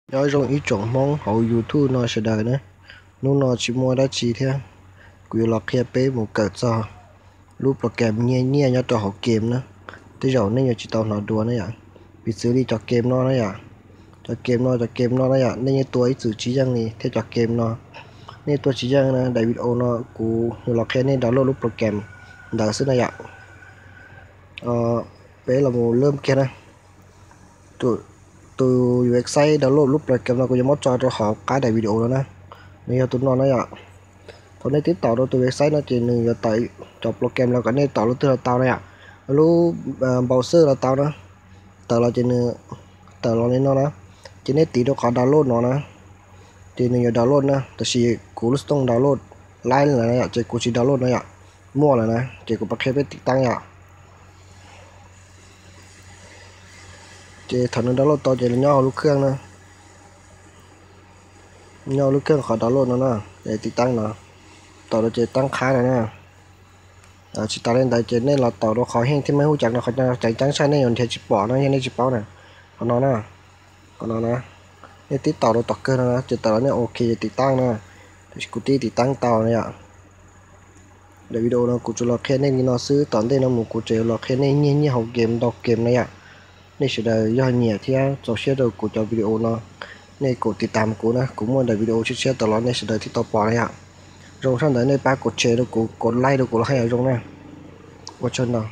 Nyob zoo ib tsoom Hmoob hauv YouTube no sawv daws na. Hnub no tsis muaj dab tsi thiab, kuv yuav los qhia peb mus kawm txog lub program nyiaj nyiaj nyob rau hauv game na. Tej zaum nej yuav tsis tau hnov dua na yom. Piv txwv li cov game no na yom, cov game no, cov game no na yom, nej yeej tua ib txwm tsis yeej li thiab cov game no. Nej tua tsis yeej na, daim video no kuv yuav los qhia nej download lub program ntawd xwb na yom. Peb los mus lab kiag na. Tus website download lub program no kuv yuav muab tso rau hauv qab daim video no na. Nws yog tus no na yom. Thaum nej twb taum rau tus website no ces nws yuav tawm cov program los kom nej taum lub twg los tau na yom. Lub browser los tau na. Tawm los ces nws tawm los li no na. Ces nej tiv rau qhov download no na, ces nws yuav download na. Tab sis kuv lub xov tooj download laib lawm na yom, ces kuv tsis download na yom. Muaj lawm na, ces kuv pab qhia peb tiv taab yom. Ces thaum nws download tau ces nyob hauv lub khaj na, nyob hauv lub khaj qhov download no na, ces tiv taab no, taum rau ces taab qhab no na. Tsis tas li ntawd ces nej los taum rau qhov heej thiab mej hu cas no, qhov cov caab tshaj nej yuav nrhiav tsis pom no yog nej tsis paub na. Qhov no na, qhov no na, nej tib taum rau tom kawg no na ces tawm los nej ok ces tiv taab na. Tab sis kuv tib tiv taab tau na yom. Daim video no kuv tsuas los qhia nej li no xwb, tom ntej no mus kuv tseem los qhia nej nyiaj nyiaj hauv game ntau game na yom. Nej sawv daws yog nyiam thiab txaus siab rau kuv cov video no, nej kom tiv taab kuv na, kuv muaj daim video tshiab tshiab tawm los nej sawv daws thiaj tau pom na yom. Zoo sab ntawd nej pab kom share rau kuv, kom like rau kuv los haj yam zoo na. Ua tsaug ntau.